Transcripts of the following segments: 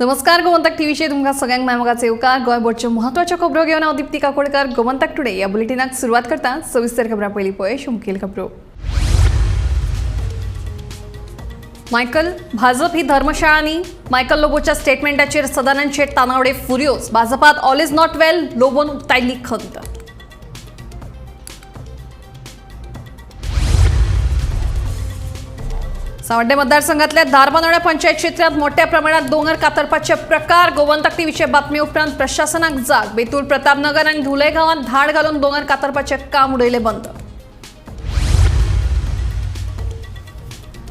नमस्कार, गोमंतक टीव्हीचेर तुमकां सगळ्यांक माय येवकार. गोंय बोर्डच्यो म्हत्वाच्यो खबरो घेवन हांव दीप्ती काकोडकर गोमंतक टुडे ह्या बुलेटिनाक सुरवात करता. सविस्तर खबरां पयलीं पळय मुखेल खबरो. मायकल, भाजप ही धर्मशाळा न्ही. मायकल लोबोच्या स्टेटमेंटाचेर सदानंद शेट तानावडे फुर्योज. भाजपात ऑल is not वेल, लोबोन उक्तायल्ली खंत. सावड्डे मतदारसंघातल्या धारबांदोड्या पंचायत क्षेत्रात मोठ्या प्रमाणात दोंगर कातरपाचे प्रकार. गोमंतक टीव्हीचे बातमी उपरांत प्रशासनाक जाग. बेतूल, प्रतापनगर आणि धुले गावात धाड घालून दोंगर कातरपाचे काम उडयले बंद.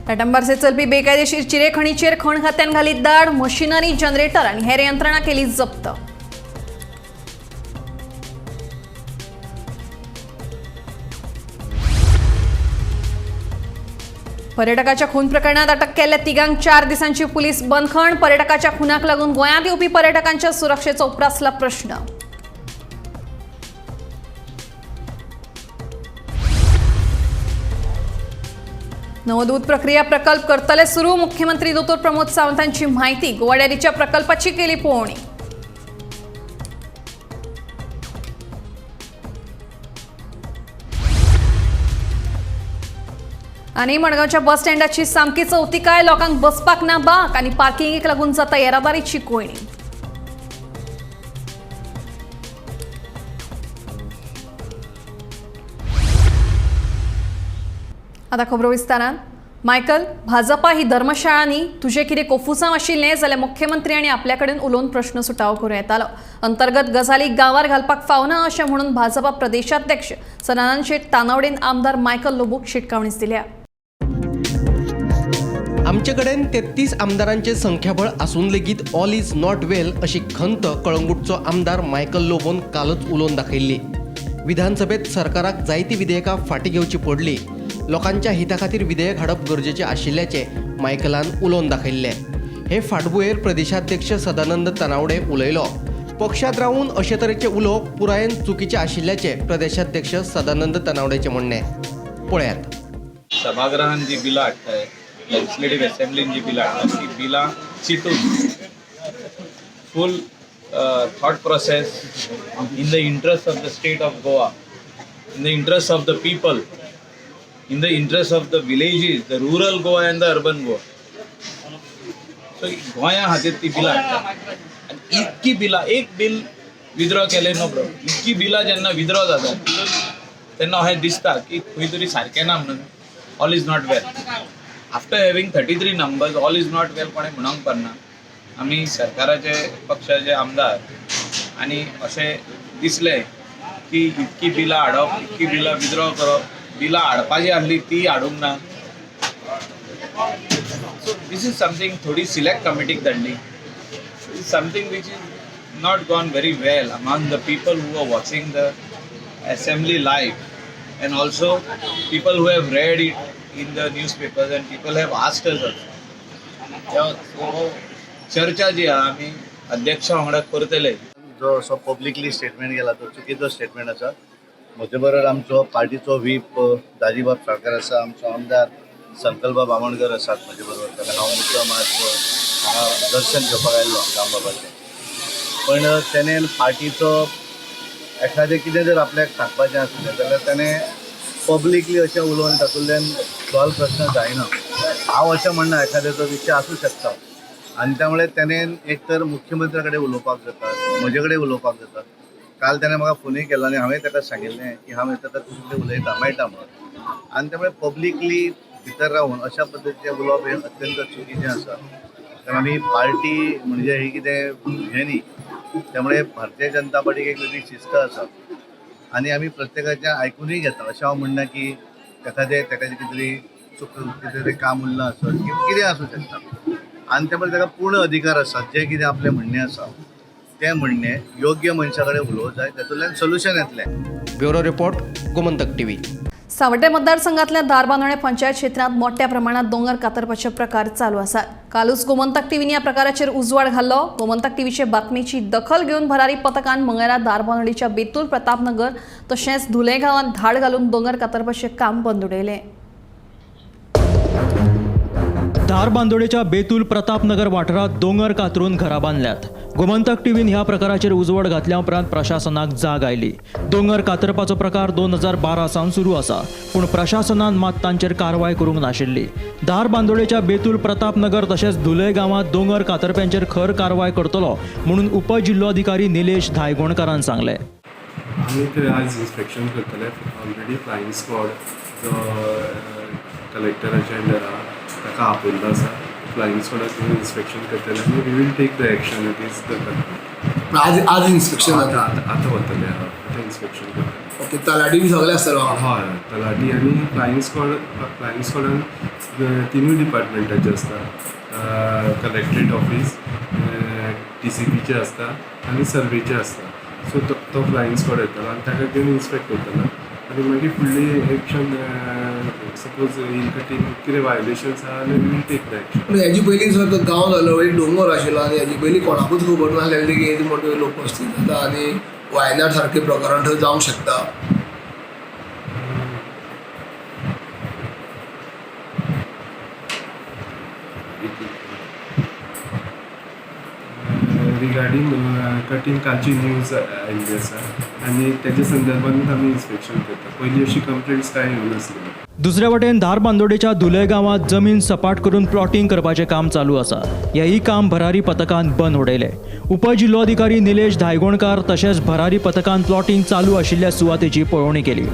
लाटंबारसे चलपी बेकायदेशीर चिरेखणीचेर खण खात्यान घाली दाड. मशिनरी, जनरेटर आणि हेर यंत्रणा केली जप्त. पर्यटकाच्या खून प्रकरणात अटक केल्ल्या तिगांक 4 दिसांची पुलीस बंदखण. पर्यटकाच्या खुनाक लागून गोंयांत येवपी पर्यटकांच्या सुरक्षेचो उप्रासला प्रश्न. नवदूत प्रक्रिया प्रकल्प करतले सुरू. मुख्यमंत्री दोतोर प्रमोद सावंतांची माहिती. गोवा डेअरीच्या प्रकल्पाची केली पळोवणी. आणि मडगांवच्या बस स्टँडाची सामकी चौतिकाय. लोकांक बसपाक ना बाक आणि पार्किंगेक लागून जाता येरादारीची कोंयडी. आता खबरो विस्तारान. मायकल, भाजपा ही धर्मशाळा न्ही. तुझे कितें कोफुसांव आशिल्लें जाल्यार मुख्यमंत्री आनी आपल्या कडेन उलोवन प्रश्न सुटावो करूं येतालो. अंतर्गत गजाली गांवार घालपाक फावना अशें म्हणून भाजपा प्रदेशाध्यक्ष सदानंद शेट तानावडेन आमदार मायकल लोबोक शिटकावणीच दिल्या. आमचे कडेन 33 आमदारांचे संख्याबळ आसून लेगीत ऑल is not वेल अशी खंत कळंगूटचो आमदार मायकल लोबोन कालच उलोवन दाखयल्ली. विधानसभेत सरकाराक जायती विधेयकां फाटीं घेवची पडली. लोकांच्या हिता खातीर विधेयक हाडप गरजेचें आशिल्ल्याचें मायकलान उलोवन दाखयल्लें. हे फाटभुंयेर प्रदेशाध्यक्ष सदानंद तानावडे उलयलो. पक्षांत रावून अशे तरेचें उलोवप पुरायेन चुकीचें आशिल्ल्याचें प्रदेशाध्यक्ष सदानंद तानावडेचें म्हणणें. पळयात. सभागृहान जी बिलां हाडटाय, लेजिस्लेटीव असेंब्लीन जी बिलां हाडटा, ती बिलां चिंतून full thought process in the interest of the state of Goa, in the interest of the people, in the interest of the villages, the rural Goa and the urban Goa. So गोंया खातीर ती बिलां हाडटा आनी इतकी बिलां, एक bill withdraw केलें नो प्रॉब्लम, इतकी बिलां जेन्ना विथड्रॉ जाता तेन्ना अशें दिसता की खंय तरी सारकें ना म्हणून. All is not well. After having 33 numbers, all is not well कोणें म्हणोंक पारना. आमी सरकाराचे पक्षाचे आमदार आनी अशें दिसलें की इतकी बिलां हाडप, इतकी बिलां विथड्रॉ करप, बिलां हाडपाची आसली ती हाडूंक ना. सो this is something थोडी select कमिटीक धाडली. Is something which is not gone very well among the people who are watching the assembly live and also people who have read it in the newspapers and people have asked us also. So चर्चा जी आहा आमी अध्यक्षा वांगडा करतले. जो असो publicly statement गेला तो चुकीचो स्टेटमेंट आसा. म्हजे बरोबर आमचो पार्टीचो व्हीप दाजीबाब साळकार आसा, आमचो आमदार संकल्प बामणकर आसात म्हजे बरोबर. कारण हांव मुद्दम आज हांगा दर्शन घेवपाक आयल्लो रामबाबाचें. पण तेणें पार्टीचो एखादें कितें जर आपल्याक सांगपाचें आसलें जाल्यार तेणें पब्लिकली अशें उलोवन तातूंतल्यान सॉल्व प्रश्न जायना. हांव अशें म्हणना, एखाद्याचो विशय आसूं शकता आनी त्यामुळे तेणें एक तर मुख्यमंत्र्या कडेन उलोवपाक जाता, म्हजे कडेन उलोवपाक जाता. काल तेणें म्हाका फोनूय केलो आनी हांवें ताका सांगिल्लें की हांव येता तुजे उलयता मेळटा म्हणून. आनी त्यामुळे पब्लिकली भितर रावन अशा पद्दतीचें उलोवप हें अत्यंत चुकीचें आसा. कारण आमी पार्टी म्हणजे ही कितें हें न्ही. त्यामुळे भारतीय जनता पार्टीक एक वेगळी शिस्त आसा आनी आमी प्रत्येकाचें आयकुनूय घेता. अशें हांव म्हणना की एखादें ताका कितें तरी चूक कितें तरी काम उरलां आसत किंवा कितें आसूं शकता. आनी त्यामुळे ताका पूर्ण अधिकार आसा, जें कितें आपलें म्हणणें आसा तें म्हणणें योग्य मनशा कडेन उलोवंक जाय, तातूंतल्यान सोल्युशन येतलें. Bureau report, Gomantak TV. Sanvordem मतदारसंघातल्या धारबांदोडें पंचायत क्षेत्रांत मोठ्या प्रमाणात दोंगर कातरपाचे प्रकार चालू आसात. कालूच गोमंतक टीव्हीन ह्या प्रकाराचेर उजवाड घाल्लो. गोमंतक टीव्हीचे बातमीची दखल घेवन भरारी पथकान मंगळारा धारबांदोडेच्या बेतूल, प्रतापनगर तशेंच धुले गांवांत धाड घालून दोंगर कातरपाचें काम बंद उडयलें. धारबांदोडेच्या बेतूल प्रतापनगर वाठारांत दोंगर कातरून घरां बांदल्यात. गोमंतक टीव्हीन ह्या प्रकाराचेर उजवाड घातल्या उपरांत प्रशासनाक जाग आयली. दोंगर कातरपाचो प्रकार 2012 सावन सुरू आसा, पूण प्रशासनान मात तांचेर कारवाय करूंक नाशिल्ली. धारबांदोडेच्या बेतूल प्रतापनगर तशेंच धुले गांवांत दोंगर कातरप्यांचेर खर कारवाय करतलो म्हणून उपजिल्लोधिकारी निलेश धायगोणकारान सांगलें. आमी थंय आयज इन्स्पेक्शन करतले. ऑलरेडी फ्लायींग स्क्वॉड जो कलेक्टराच्या अंडर आहा ताका आपयल्लो आसा. फ्लायींग स्क्वॉडाक घेवन इन्स्पेक्शन करतले आनी we will take the action against the culprit. आज आज इन्स्पेक्शन जाता? आतां वतले, आतां इन्स्पेक्शन करतले. ओके, तलाठी बी सगळे आसतले वांगडा? हय, तलाठी आनी फ्लायींग स्क्वॉड. फ्लायींग स्क्वॉडान तिनूय डिपार्टमेंटाचे आसता, कलेक्ट्रेट ऑफीस, टीसीपीचे आसता आनी सर्वेचे आसता. सो तो तो फ्लायींग स्क्वॉड येतलो आनी ताका घेवन इन्स्पेक्ट करतलो आनी मागीर फुडली एक्शन, सपोज हिल कटींग कितें वायलेशन्स आहा जाल्यार we will take the action. पूण हेजी पयलीं सर तो गांव जालो, एक दोंगर आशिल्लो आनी हेजी पयलीं कोणाकूच खबर नासलेली की येदी मोठी लोकवस्ती जाता आनी वायनाड सारकें प्रकरण थंय जावंक शकता. रिगार्डींग कटींग कालची न्यूज आयिल्ली आसा आनी तेच्या संदर्भानूच आमी इन्स्पेक्शन करता. पयलीं अशी कंप्लेंट्स कांय येवनासली. दुसरे वटेन धारबांदोडेच्या धुले गांवांत जमीन सपाट करून प्लॉटिंग करपाचें काम चालू आसा. हेंय काम भरारी पथकान बंद उडयलें. उपजिल्लोधिकारी निलेश धायगोणकार तशेंच भरारी पथकान प्लॉटिंग चालू आशिल्ल्या सुवातेची पळोवणी केली.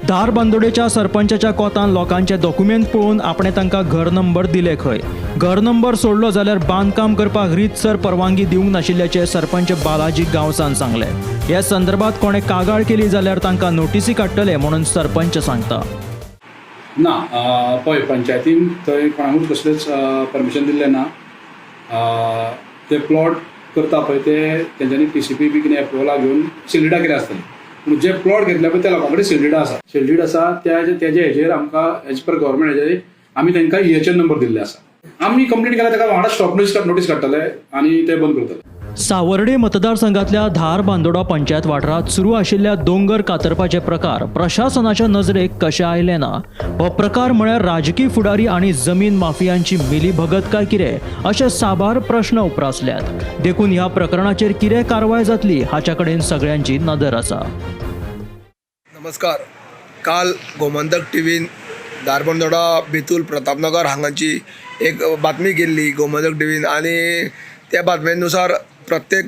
धारबांदोडेच्या सरपंचाच्या कोतान लोकांचे दोकुमेंत पळोवन आपणें तांकां घर नंबर दिले खंय. घर नंबर सोडलो जाल्यार बांदकाम करपाक रीतसर परवानगी दिवंक नाशिल्ल्याचें सरपंच बालाजी गांवसान सांगलें. ह्या संदर्भात कोणें कागाळ केली जाल्यार तांकां नोटीसी काडटले म्हणून सरपंच सांगता. ना, पळय, पंचायतीन थंय कोणाकूच कसलेंच परमिशन दिल्लें ना. ते प्लॉट करता पळय ते तेंच्यांनी टीसीपी बी कितें एप्रुवला घेवन सिल्डिडा कितें आसतलें, पूण जे प्लॉट घेतले पळय त्या लोकां कडेन सिल्डिडा आसा. सिल्डीड आसा त्या तेजे हेजेर आमकां एज पर गव्हर्मेंट हेजेर आमी तांकां ईएचएन नंबर दिल्ले आसा. आमी कंप्लेट केल्यार ताका वांगडा स्टॉप नोटीस काडटले आनी ते बंद करतले. सावर्डे मतदारसंघातल्या धारबांदोडा पंचायत वाठारांत सुरू आशिल्ल्या दोंगर कातरपाचे प्रकार प्रशासनाच्या नजरेक कशे आयले ना? हो प्रकार म्हळ्यार राजकी फुडारी आनी जमीन माफियांची मिलीभगत काय कितें, अशे साबार प्रश्न उप्रासल्यात. देखून ह्या प्रकरणाचेर कितें कारवाय जातली हाच्या कडेन सगळ्यांची नदर आसा. नमस्कार. काल गोमंतक टिवीन धारबांदोडा बेतूल प्रतापनगर हांगाची एक बातमी केल्ली गोमंतक टिवीन आनी त्या बातमेनुसार प्रत्येक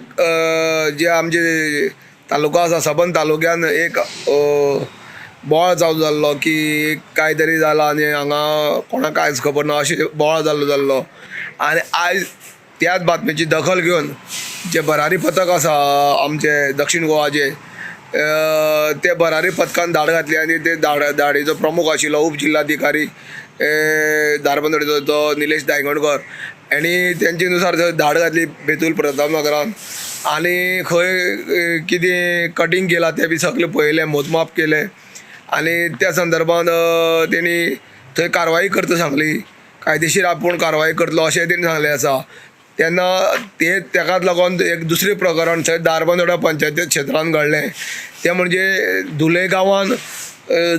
जे आमचे तालुका आसा, सबंद तालुक्यान एक बोवाळ चालू जाल्लो की काय तरी जालां आनी हांगा कोणाक कांयच खबर ना अशें बोवाळ जाल्लो. आनी आयज त्याच बातमेची दखल घेवन जे भरारी पथक आसा आमचे दक्षीण गोवाचे, ते भरारी पथकान धाड घातली आनी ते धाडीचो प्रमुख आशिल्लो उप जिल्हाधिकारी धारबांदोडेचो तो निलेश दायगणकर आनी तेंचे नुसार थंय धाड घातली बेतूल प्रतापनगरान आनी खंय कितें कटींग केलां तें बी सगळें पळयलें, मोजमाप केलें आनी त्या संदर्भान तेणी थंय कारवाई करता सांगली. कायदेशीर आपूण कारवाई करतलो अशें तेणी सांगलें आसा. तेन्ना ते तेकाच लागून एक दुसरें प्रकरण थंय धारबांदोडा पंचायत क्षेत्रान घडलें, तें म्हणजे धुले गांवान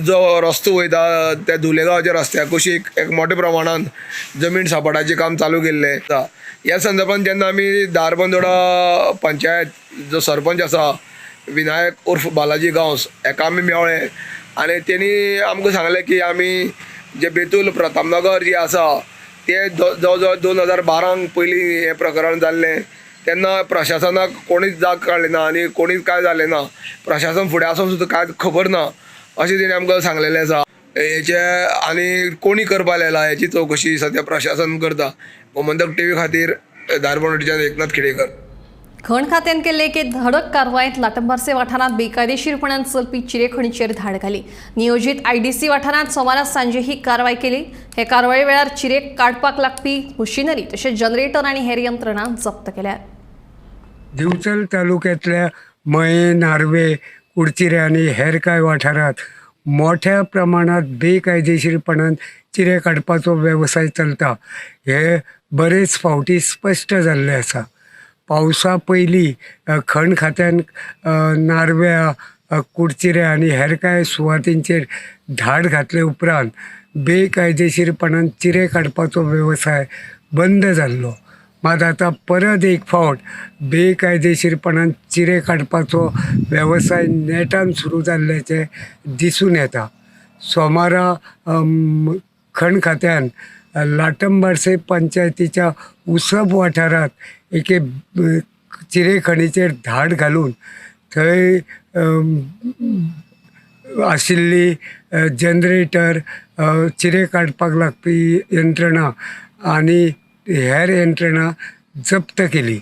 जो रस्तो वयता त्या धुले गांवाच्या रस्त्या कुशीक एक मोठ्या प्रमाणान जमीन सापाटाचें काम चालू केल्लें आसा. ह्या संदर्भान जेन्ना आमी धारबांदोडा पंचायत जो सरपंच आसा विनायक उर्फ बालाजी गांवस हेका आमी मेळ्ळे आनी तेणी आमकां सांगलें की आमी जे बेतूल प्रतापनगर जे आसा ते जवळ जवळ 2012 पयलीं हें प्रकरण जाल्लें तेन्ना प्रशासनाक कोणीच जाग काडली ना आनी कोणीच कांय जालें ना. प्रशासन फुडें आसून सुद्दां कांयच खबर ना अशें तेणी आमकां सांगलेलें आसा. हेचे आनी कोणी करपा लायला हेची चवकशी सद्या प्रशासन करता. गोमंतक टीव्ही खातीर धारबांदोडेच्यान एकनाथ खेडेकर. खण खात्यान केल्ले एके धडक कारवायेंत लाटंबार्से वाठारांत बेकायदेशीरपणान चलपी चिरेखणीचेर धाड घाली. नियोजीत आयडीसी वाठारांत सोमारा सांजे ही कारवाय केली. हे कारवाये वेळार चिरे काडपाक लागपी मशिनरी तशेंच जनरेटर आनी हेर यंत्रणा जप्त केल्यात. दिवचल तालुक्यातल्या मये, नार्वे, कुडचिरे आनी हेर कांय वाठारांत मोठ्या प्रमाणात बेकायदेशीरपणान चिरे काडपाचो वेवसाय चलता हे बरेच फावटी स्पश्ट जाल्लें आसा. पावसा पयलीं खण खात्यान नार्व्या, कुडचिरे आनी हेर कांय सुवातींचेर धाड घातले उपरांत बेकायदेशीरपणान चिरे काडपाचो वेवसाय बंद जाल्लो. मात आतां परत एक फावट बेकायदेशीरपणान चिरे काडपाचो वेवसाय नेटान सुरू जाल्ल्याचें दिसून येता. सोमारा खण खात्यान लाटंबार्से पंचायतीच्या उसप वाठारांत एके चिरे खणीचेर धाड घालून थंय आशिल्ली जनरेटर, चिरे काडपाक लागपी यंत्रणा आनी हेर यंत्रणा जप्त केली.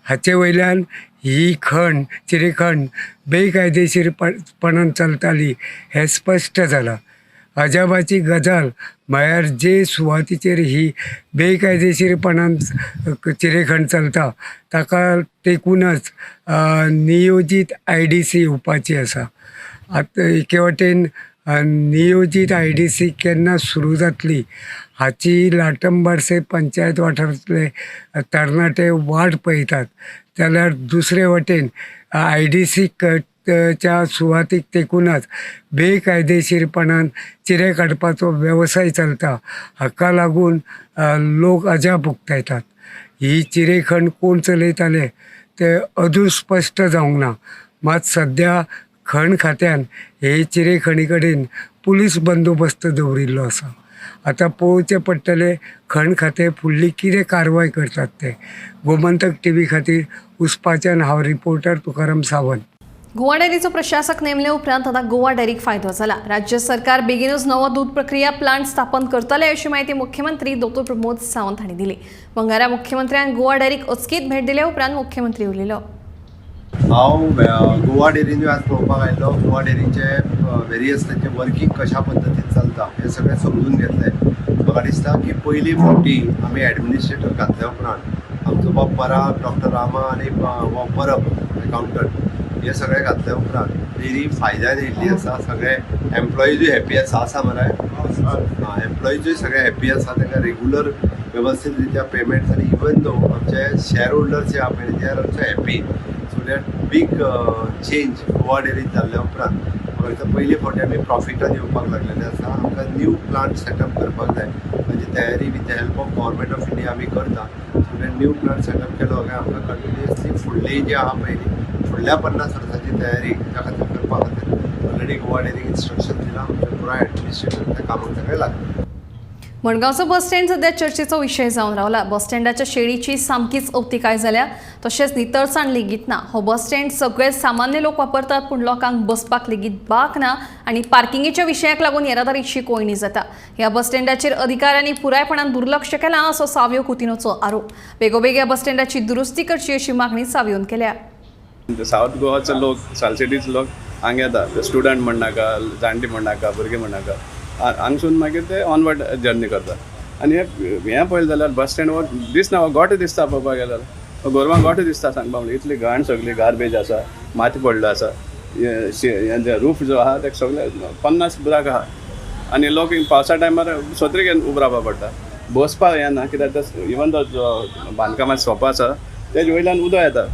हाचे वयल्यान ही खण, चिरेखण बेकायदेशीरपणान चलताली हें स्पश्ट जालां. अजापाची गजाल म्हळ्यार जे सुवातीचेर ही बेकायदेशीरपणान चिरेखण चलता ताका तेकूनच नियोजीत IDC येवपाची आसा. आतां एके वटेन नियोजीत IDC केन्ना सुरू जातली हाची लाटंबार्से पंचायत वाठारांतले तरणाटे वाट पळयतात, जाल्यार दुसरे वटेन IDC च्या सुवातीक तेकूनच बेकायदेशीरपणान चिरे काडपाचो वेवसाय चलता. हाका लागून लोक अजाप उक्तायतात. ही चिरेखण कोण चलयताले ते अजून स्पश्ट जावंक ना. मात सद्या खण खात्यान हे चिरेखणी कडेन पुलीस बंदोबस्त दवरिल्लो आसा. आतां पळोवचें पडटलें खण खातें फुडली कितें कारवाय करतात तें. गोमंतक टीव्ही खातीर उसपाच्यान हांव रिपोर्टर तुकाराम सावंत. गोवा डेअरीचो प्रशासक नेमले उपरांत आतां गोवा डेअरीक फायदो जाला. राज्य सरकार बेगीनूच नवो दूद प्रक्रिया प्लांट स्थापन करतले अशी म्हायती मुख्यमंत्री दोतोर प्रमोद सावंत हांणी दिली. मंगळारा मुख्यमंत्र्यान गोवा डेअरीक अचकीत भेट दिले उपरांत मुख्यमंत्री उलयलो. हांव गोवा डेअरीनूय आज पळोवपाक आयिल्लो. गोवा डेअरीचे वेरियस तांचे वर्कींग कशा पद्दतीन चलता हें सगळें समजून घेतलें. म्हाका दिसता की पयली फावटी आमी एडमिनिस्ट्रेटर घातल्या उपरांत आमचो बाब पराग, डॉक्टर रामा आनी परब एकाउंटंट हे सगळे घातल्या उपरांत डेअरी फायद्यान येयल्ली आसा. सगळे एम्प्लॉइजूय हॅप्पी आसा. आसा मरे? एम्प्लॉइजूय सगळे हॅप्पी आसा. तांकां रेगुलर वेवस्थीत रित्या पेमेंट्स आनी इवन दो आमचे शेअर होल्डर्स जे आहा पळय they are also happy. So that big change Goa डेअरीत जाल्ल्या उपरांत म्हाका दिसता पयली फावटी आमी प्रॉफिटान येवपाक लागलेले आसा. आमकां न्यू प्लांट सेटअप करपाक जाय. ताजी तयारी with the help of government of India आमी करता. So that new plant setup केलो काय आमकां कंटिन्युअसली फुडली जी आहा पळय न्ही फुडल्या 50 वर्सांची तयारी त्या खातीर करपा खातीर ऑलरेडी गोवा डेअरीक इन्स्ट्रक्शन दिलां. आमचे पुराय एडमिनिस्ट्रेटर त्या कामाक सगळे लागले. मडगांवचो बस स्टँड सध्या चर्चेचो विशय जावन रावला. बस स्टँडाच्या शेडीची सामकीच अवतिकाय जाल्या, तशेंच नितळसाण लेगीत ना. हो बस स्टँड सगळे सामान्य लोक वापरतात, पूण लोकांक बसपाक लेगीत बाक ना आनी पार्किंगेच्या विशयाक लागून येरादारीची कोंयडी जाता. ह्या बस स्टँडाचेर अधिकाऱ्यांनी पुरायपणान दुर्लक्ष केलां असो सावयो कुतिनोचो आरोप. बेगोबेग ह्या बस स्टँडाची दुरुस्ती करची अशी मागणी सावयोन केल्या. सावथ गोवाचो लोक, सालसेटीचो लोक हांगा येता. स्टुडंट म्हणनाका, जाणटे म्हणनाका, भुरगे म्हणनाका, हांगसून मागीर ते ऑनवर्ड जर्नी करता. आनी हें पळयलें जाल्यार बस स्टँड हो दिसना, हो गोठो दिसता पळोवपाक गेल्यार, हो गोरवांक गोठो दिसता सांगपा म्हणल्यार. इतली घाण, सगळी गार्बेज आसा, माती पडलो आसा. हें रूफ जो आहा ते सगळे 50 बुराक आहा आनी लोक पावसा टायमार सत्री घेवन उबो रावपा पडटा. बसपाक हें ना कित्याक ते इवन दो बांदकामां सोंपा आसा तेजे वयल्यान उदक येता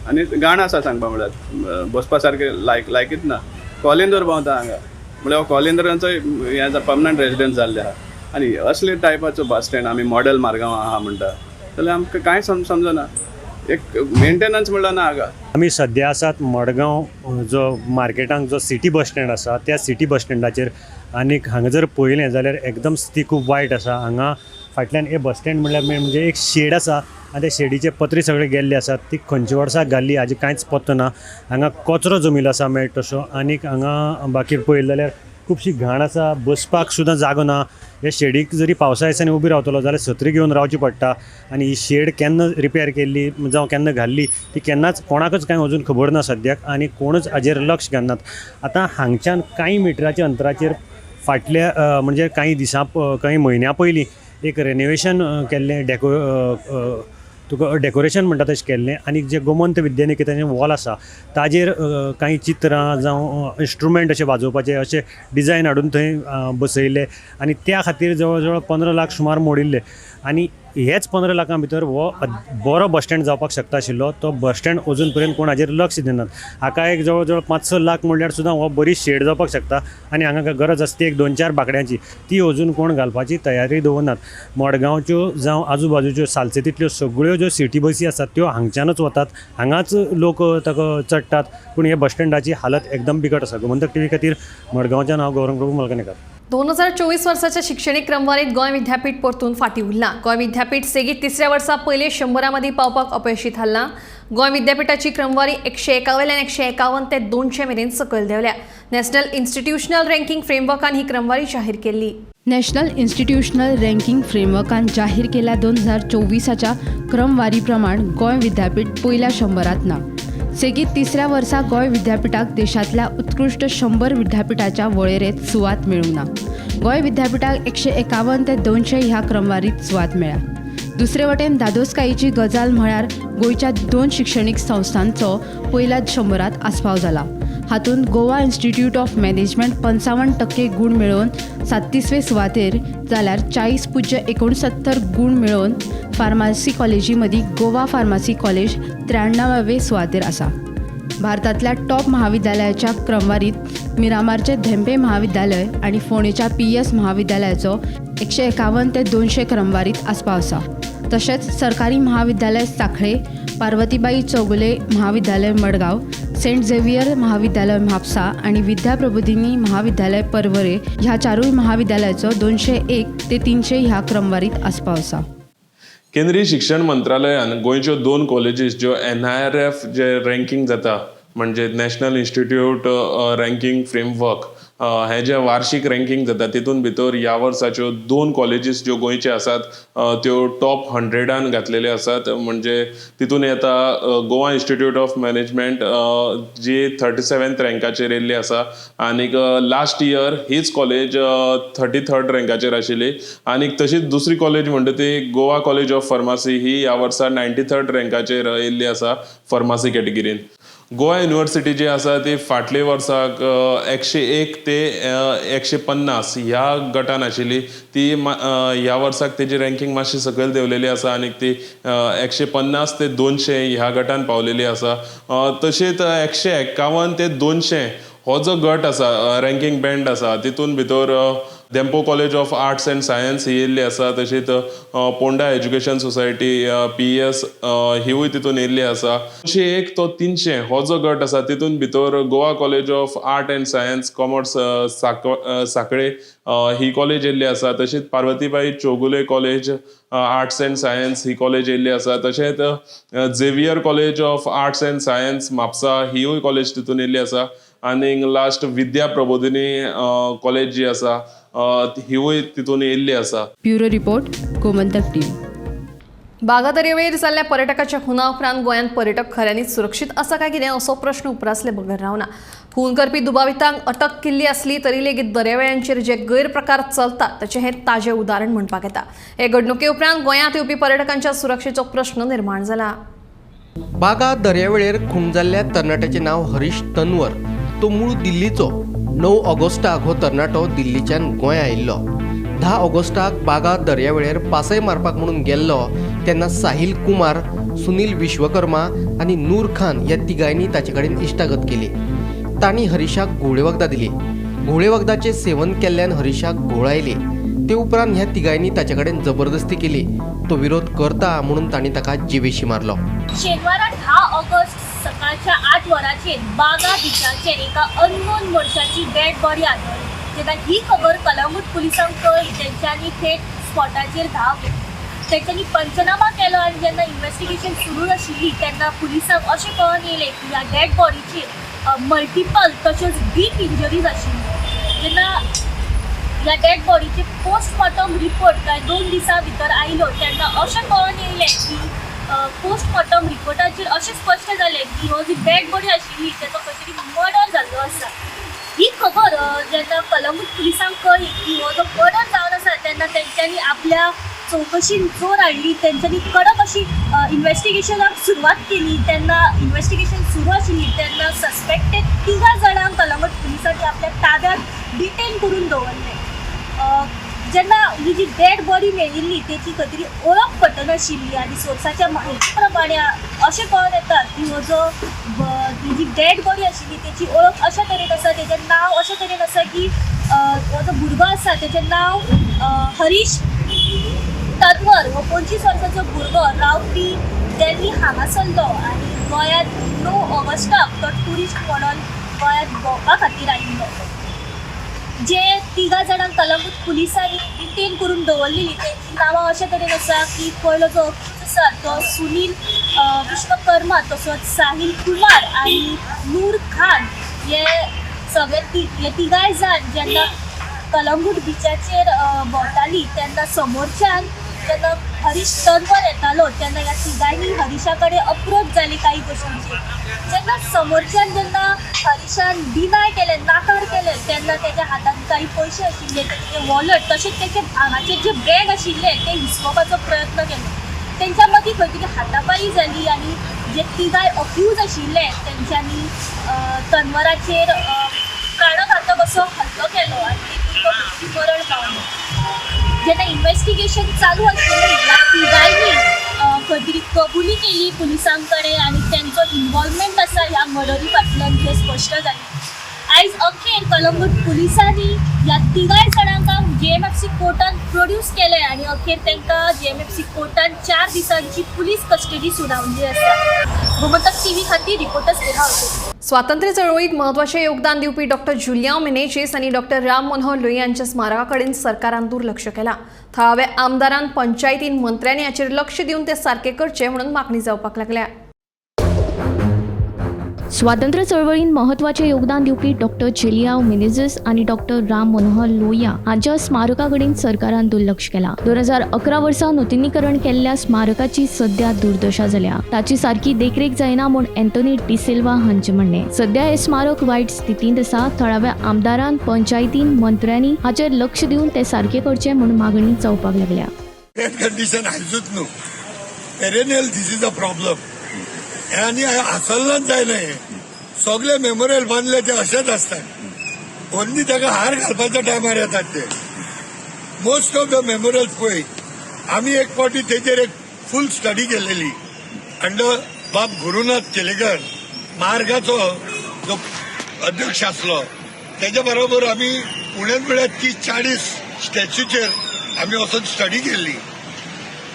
आनी घाण आसा सांगपा म्हणल्यार बसपा सारकें लायकीच ना. कॉलिंदर भोंवता हांगा, म्हणल्यार हो कॉलिंदरांचो हें पर्मनंट रेजिडंट जाल्ले आहा आनी असले टायपाचो बस स्टँड आमी मॉडेल मारगांव आहा म्हणटा जाल्यार आमकां कांय समजना. एक मेंटेनन्स म्हणल्यार ना हांगा. आमी सद्या आसात मडगांव जो मार्केटांत जो सिटी बस स्टँड आसा त्या सिटी बस स्टँडाचेर. आनीक हांगा जर पळयलें जाल्यार एकदम स्थिती खूब वायट आसा. हांगा फाटल्यान हे बस स्टँड म्हणल्यार मेन म्हणजे एक शेड आसा आनी त्या शेडीचे पत्रे सगळे गेल्ले आसात. ती खंयच्या वर्साक घाल्ली हाजी कांयच पत्तो ना. हांगा कचरो जमिल्लो आसा मेळटा तसो. आनीक हांगा बाकी पळयलें जाल्यार खुबशी घाण आसा, बसपाक सुद्दां जागो ना. हे शेडीक जरी पावसा दिसांनी उबी रावतलो जाल्यार सत्री घेवन रावची पडटा आनी ही शेड केन्ना रिपेर केल्ली जावं केन्ना घाल्ली ती केन्नाच कोणाकच कांय अजून खबर ना सद्याक आनी कोणूच हाजेर लक्ष घालनात. आतां हांगच्यान कांय मिटराच्या अंतराचेर फाटल्या म्हणजे कांय दिसां कांय म्हयन्या पयलीं एक रेनोवेशन केल्लें, तुका डेकोरेशन म्हणटा तशें केल्लें. आनी जें गोमंत विद्यानिकेतनाचें वॉल आसा ताजेर कांय चित्रां जावं इंस्ट्रुमेंट अशे वाजोवपाचे अशे डिजायन हाडून थंय बसयल्ले आनी त्या खातीर जवळ जवळ 15 लाख सुमार मोडिल्ले. आनी हेच 15 लाखां भितर हो बरो बस स्टँड जावपाक शकता आशिल्लो. तो बस स्टँड अजून पर्यंत कोण हाजेर लक्ष दिनात. हाका एक जवळ जवळ 5-6 लाख म्हणल्यार सुद्दां हो बरी शेड जावपाक शकता आनी हांगा गरज आसता ती एक 2-4 बांकड्यांची, ती अजून कोण घालपाची तयारी दवरनात. मडगांवच्यो जावं आजू बाजूच्यो सालसेतींतल्यो सगळ्यो ज्यो सिटी बसी आसात त्यो हांगच्यानच वतात, हांगाच लोक ताका चडटात. पूण हे बस स्टँडाची हालत एकदम बिकट आसा. गोमंतक टीव्ही खातीर मडगांवच्यान हांव गौरंग प्रभू मलकणेकर. 2024 वर्साच्या शिक्षणीक क्रमवारीत गोंय विद्यापीठ परतून फाटीं उरलां. गोंय विद्यापीठ सेगीत तिसऱ्या वर्सा पयले 100 मदीं पावपाक अपयशी थारलां. गोंय विद्यापीठाची क्रमवारी 101 वयल्यान 151 ते 200 मेरेन सकयल देंवल्या. नॅशनल इन्स्टिट्यूशनल रँकिंग फ्रेमवर्कान ही क्रमवारी जाहीर केल्ली. नॅशनल इन्स्टिट्यूशनल रँकिंग फ्रेमवर्कान जाहीर केल्या 2024च्या क्रमवारी प्रमाण गोंय विद्यापीठ पयल्या 100 ना. सेगीत तिसऱ्या वर्सा गोंय विद्यापीठाक देशांतल्या उत्कृश्ट 100 विद्यापीठाच्या वळेरेंत सुवात मेळूंक ना. गोंय विद्यापीठाक 151 ते 200 ह्या क्रमवारीत सुवात मेळ्ळ्या. दुसरे वटेन धादोसकायेची गजाल म्हळ्यार गोंयच्या 2 शिक्षणीक संस्थांचो पयल्या 100 आस्पाव जाला. हातूंत गोवा इन्स्टिट्यूट ऑफ मॅनेजमेंट 55% गूण मेळोवन 37वे सुवातेर, जाल्यार 40.69 गूण मेळोवन फार्मासी कॉलेजी मदीं गोवा फार्मासी कॉलेज 93वे सुवातेर आसा. भारतांतल्या टॉप महाविद्यालयाच्या क्रमवारीत मिरामारचे धेंपे महाविद्यालय आनी फोंडेच्या PS महाविद्यालयाचो 151 ते 200 क्रमवारीत आस्पाव आसा. तशेंच सरकारी महाविद्यालय सांखळे, पार्वतीबाई चौगुले महाविद्यालय मडगांव, सेंट झेवियर महाविद्यालय म्हापसा आनी विद्या प्रबोधिनी महाविद्यालय पर्वरे ह्या 4 महाविद्यालयाचो 201 ते 300 ह्या क्रमवारीत आस्पाव आसा. केंद्रीय शिक्षण मंत्रालयान गोंयच्यो 2 कॉलेजीस ज्यो NIRF जे रँकिंग जाता म्हणजे नॅशनल इन्स्टिट्यूट रँकिंग फ्रेमवर्क हे जे वार्षिक रँकिंग जाता तितून भितर ह्या वर्साच्यो 2 कॉलेजीस ज्यो गोंयच्यो आसात त्यो टॉप 100 घातलेल्यो आसात. म्हणजे तितून येता गोवा इन्स्टिट्यूट ऑफ मॅनेजमेंट जी 37th रँकाचेर येयल्ली आसा आनीक लास्ट इयर हीच कॉलेज 33rd रँकाचेर आशिल्ली. आनीक तशीच दुसरी कॉलेज म्हणटा ती गोवा कॉलेज ऑफ फार्मासी ही ह्या वर्सा 93rd रँकाचेर येयल्ली आसा फार्मासी कॅटेगरीन. गोवा युनिवर्सिटी जी आसा ती फाटले वर्साक 101 ते 150 ह्या गटान आशिल्ली. ती ह्या वर्साक तेजी रँकिंग मातशी सकयल देंवलेली आसा आनी ती 150 ते 200 ह्या गटान पावलेली आसा. तशीच 151 ते 200 हो जो गट आसा रँकिंग बँड आसा तितून भितर Dempo college of arts and science ही येयल्ली आसा. तशीच पोंडा एज्युकेशन सोसायटी PES हिवूय तितून येयल्ली आसा. 201 तो 300 हो जो गट आसा तितून भितर Goa college of art and science commerce Sanquelim he college येयल्ली आसा. तशीच Parvatibai Chowgule college arts and science he college येयल्ली आसा. तशेंच Xavier college of arts and science Mapusa हिवूय college तितून येयल्ली आसा. आनीक लास्ट विद्या प्रबोधिनी कॉलेज जी आसा हिवूय तितून येयल्ली आसा. Bureau report, Gomantak TV. Baga दर्यावेळेर जाल्ल्या पर्यटकाच्या खुना उपरांत गोंयांत पर्यटक खऱ्यांनीच सुरक्षीत आसा काय कितें असो प्रश्न उप्रासले बगर रावना. खून करपी दुबावितांक अटक केल्ली आसली तरी लेगीत दर्यावेळांचेर जे गैरप्रकार चलतात ताचें हें ताजें उदाहरण म्हणपाक येता. हे घडणुके उपरांत गोंयांत येवपी पर्यटकांच्या सुरक्षेचो प्रश्न निर्माण जाला. बागा दर्यावेळेर खून जाल्ल्या तरणाट्याचें नांव हरीश तन्वर. तो मूळ दिल्लीचो. 9 ऑगस्टाक हो तरणाटो दिल्लीच्यान गोंया आयिल्लो. 10 ऑगस्टाक बागा दर्यावेळेर पासय मारपाक म्हणून गेल्लो तेन्ना साहिल कुमार, सुनील विश्वकर्मा आनी नूर खान ह्या तिगांनी ताचे कडेन इश्टागत केली. तांणी हरीशाक घुंवळे वखदां दिली. घुंवळे वखदाचें सेवन केल्ल्यान हरीशाक घोळ आयली. ते उपरांत ह्या तिगांनी ताचे कडेन जबरदस्ती केली. तो विरोध करता म्हणून तांणी ताका जिवेशी मारलो. शेनवारा 10 ऑगस्ट सकाळच्या 8 वरांचेर बागा बिचाचेर एका अननोन मनशाची डेड बॉडी आढळ्ळी. जेन्ना ही खबर कलंगूट पुलिसांक कळ्ळी तेंच्यांनी थेट स्पॉटाचेर धांव घेतली. तेंच्यांनी पंचनामा केलो आनी जेन्ना इन्वेस्टिगेशन सुरू आशिल्ली तेन्ना पुलिसांक अशें कळून येयलें की ह्या डेड बॉडीचेर मल्टिपल तश्योच डीप इंजरीज आशिल्ल्यो. जेन्ना ह्या डेड बॉडीचे पोस्टमॉर्टम रिपोर्ट कांय 2 दिसां भितर आयलो तेन्ना अशें कळून येयलें की पोस्टमॉर्टम रिपोर्टाचेर अशें स्पश्ट जालें की हो जी डेड बॉडी आशिल्ली तेचो खंय तरी मर्डर जाल्लो आसा. ही खबर जेन्ना कलंगूट पुलिसांक कळ्ळी की हो जो मर्डर जावन आसा तेन्ना तेंच्यांनी आपल्या चवकशीन जोर हाडली. तेंच्यांनी कडक अशी इन्वेस्टिगेशनाक सुरवात केली. तेन्ना इन्वेस्टिगेशन सुरू आशिल्ली तेन्ना सस्पेक्टेड 3 जाणांक कलंगूट पुलिसांनी आपल्या ताब्यात डिटेन करून दवरले. जेन्ना ही जी डेड बॉडी मेळिल्ली तेची खंय तरी वळख पटनाशिल्ली आनी सोर्साच्या माहिती प्रमाणे अशें कळोन येता की हो जो ही जी डेड बॉडी आशिल्ली तेची वळख अशा तरेन आसा, तेजें नांव अशें तरेन आसा की हो जो भुरगो आसा तेजें नांव हरीश तन्वर हो 25 वर्सांचो भुरगो रावपी दिल्ली हांगासरलो आनी गोंयांत 9 ऑगस्टाक तो ट्युरिस्ट म्हणून गोंयांत भोंवपा खातीर आयिल्लो. जे तिगां जाणांक कलंगूट पुलिसांनी डिटेन करून दवरलेली तेंची नांवां अशे तरेन आसा की पयलो जो अक्यूज आसा तो सुनील विश्वकर्मा, तसोच साहील कुमार आनी नूर खान हे सगळे हे तिगांय जाण जेन्ना कलंगूट बिचाचेर भोंवताली तेन्ना समोरच्यान जेन्ना हरीश तन्वर येतालो तेन्ना ह्या तिगांयनी हरीशा कडेन अप्रोच जाली काही गोश्टींचेर. जेन्ना समोरच्यान जेन्ना हरीशान डिनाय केलें, नाकार केलें, तेन्ना तेज्या हातांत काही पयशे आशिल्ले, तेजें वॉलेट तशेंच तेजे आंगाचेर जे बॅग आशिल्लें तें हिसकोवपाचो प्रयत्न केलो. तेंच्या मदीं खंय तरी हातापाई जाली आनी जे तिगांय अक्यूज आशिल्ले तेंच्यांनी तन्वराचेर प्राणघातक असो हल्लो केलो आनी तितून तो मरण पावलो. जेन्ना इन्वेस्टिगेशन चालू आशिल्लें ह्या तिगांयनी खंय तरी कबुली केली पुलिसां कडेन आनी तेंचो इन्वॉल्वमेंट आसा ह्या मर्डरी फाटल्यान हें स्पश्ट जालें. आयज अखेर कलंगूट पुलिसांनी ह्या तिगांय जाणांक JMFC कोर्टान प्रोड्यूस केलें आनी अखेर तांकां JMFC कोर्टान 4 दिसांची पुलीस कस्टडी सुनावली आसा. गोमंतक टीव्ही खातीर रिपोर्टर स्नेहा अशोक. स्वातंत्र्य चळवळीत महत्वाचें योगदान दिवपी डॉक्टर जुलियांव मिनेझीस आनी डॉक्टर राम मनोहर लोहिया हांच्या स्मारका कडेन सरकारान दुर्लक्ष केलां. थळाव्या आमदारान, पंचायतीन, मंत्र्यांनी हाचेर लक्ष दिवन ते सारके करचे म्हणून मागणी जावपाक लागल्या. स्वातंत्र्य चळवळीन महत्वाचें योगदान दिवपी डॉक्टर जुलियांव मिनेझीस आनी डॉक्टर राम मनोहर लोहिया हांच्या स्मारका कडेन सरकारान दुर्लक्ष केलां. 2011 वर्सा नुतनीकरण केल्ल्या स्मारकाची सध्या दुर्दशा जाल्या. ताची सारकी देखरेख जायना म्हूण एंथोनी डिसिल्वा हांचें म्हणणें. सध्या हें स्मारक वायट स्थितींत आसा. थळाव्या आमदारान, पंचायतीन, मंत्र्यांनी हाचेर लक्ष दिवन तें सारकें करचें म्हूण मागणी जावपाक लागल्या. कंडिशन आयजूच न्हू, perennial this is a problem. आनी आसल्लाच जायना, हे सगळे मेमोरियल बांदले ते अशेच आसतात. ओन्ली ताका हार घालपाच्या टायमार येतात ते. मोस्ट ऑफ the memorials पळय, आमी एक फावटी तेजेर एक फूल स्टडी केलेली अंडर बाब गुरुनाथ केलेकर, मार्गाचो जो अध्यक्ष आसलो, तेच्या बरोबर आमी उणेच म्हळ्यार 30-40 स्टॅच्यूचेर आमी वचून स्टडी केल्ली.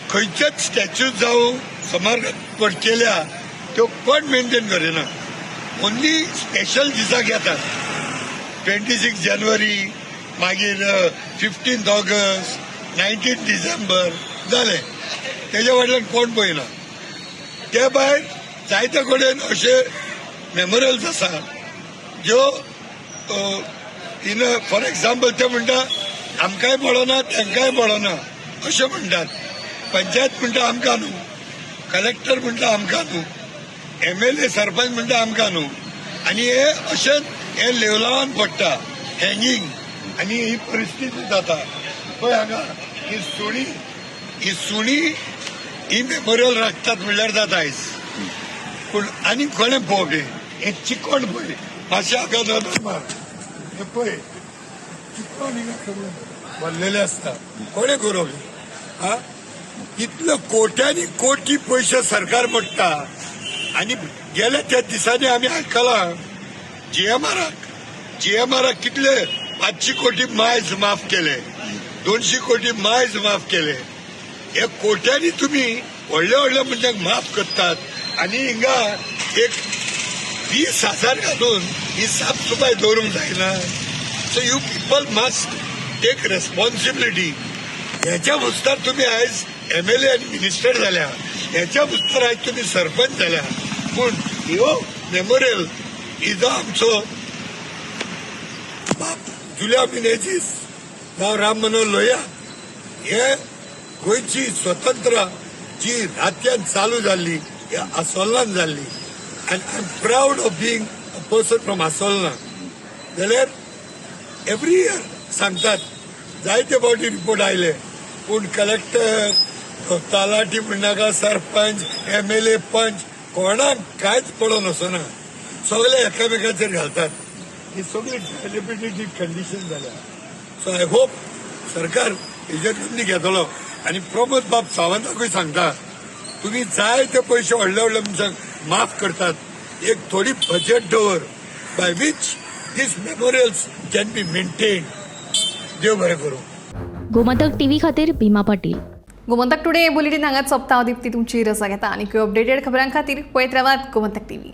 खंयचेच स्टॅच्यू जावं सुमार पडकेल्या त्यो कोण मेंटेन करिना. ओन्ली स्पेशल दिसाक येतात, 26 जानेवारी, मागीर 15 ऑगस्ट, 19 डिसेंबर जालें. तेज्या फाटल्यान कोण पळयना. ते भायर जायते कडेन अशे मेमोरियल्स आसा ज्यो इन फॉर एग्जाम्पल ते म्हणटा आमकांय पडना तांकांय पडना अशें म्हणटात. पंचायत म्हणटा आमकां न्हू, कलेक्टर म्हणटा आमकां न्हू, MLA sarpanch म्हणटा आमकां न्हू. आनी हे अशेंच हे लेवलावान पडटा हँगींग आनी ही परिस्थिती जाता. पळय हांगा ही सुणी, ही सुणी ही मेमोरियल राखतात म्हणल्यार जाता आयज. पूण आनी कोणें पळोवप हें चिकोण पळय मातशें हांगा नदर मार, हें पळय चिकोण हिंगा सगळें भरलेलें आसता. कोणें करप हा? इतले कोट्यांनी कोटी पयशे सरकार मोडटा. आनी गेल्या त्या दिसांनी आमी आयकलां GMRाक कितले 500 कोटी मायज माफ केले, 200 कोटी मायज माफ केले. हे कोट्यांनी तुमी व्हडल्या व्हडल्या मनशांक माफ करतात आनी हिंगा एक 20,000 घालून ही साफसफाय दवरूंक जायना. So you people must take responsibility. हेच्या वस्तार तुमी आयज MLA आनी मिनिस्टर जाल्या, हेच्या वस्तार आयज तुमी सरपंच जाल्या. पूण ह्यो मेमोरियल ही जो आमचो बाप जुलियांव मिनेझीस जावं राम मनोहर लोहिया, हे गोंयची स्वतंत्र जी रातयान चालू जाल्ली हे आसोल्लान जाल्ली. आनी I am proud of being a person from Assolna. जाल्यार एवरी इयर सांगतात, जायते फावटी रिपोर्ट आयले, पूण कलेक्टर, तलाठी म्हणनाका, सरपंच, MLA, पंच कोणाक कांयच पडोन वचना. सगळे एकामेकाचेर घालतात. ही सगळी डायलेपिडेटेड कंडिशन जाल्या. सो I hope सरकार हेजेर नोंदणी घेतलो. आनी प्रमोद बाब सावंताकूय सांगता, तुमी जाय ते पयशे व्हडले व्हडले मनशांक माफ करतात, एक थोडी बजेट दवर by which these memorials can be maintain. देव बरें करूं. गोमंतक टीव्ही खातीर भीमा पाटील. गोमंतक टुडे बुलेटीन हांगाच सोंपता. हांव दीप्ती तुमची रजा घेता आनी अपडेटेड खबरां खातीर पळयत रावात गोमंतक टीव्ही.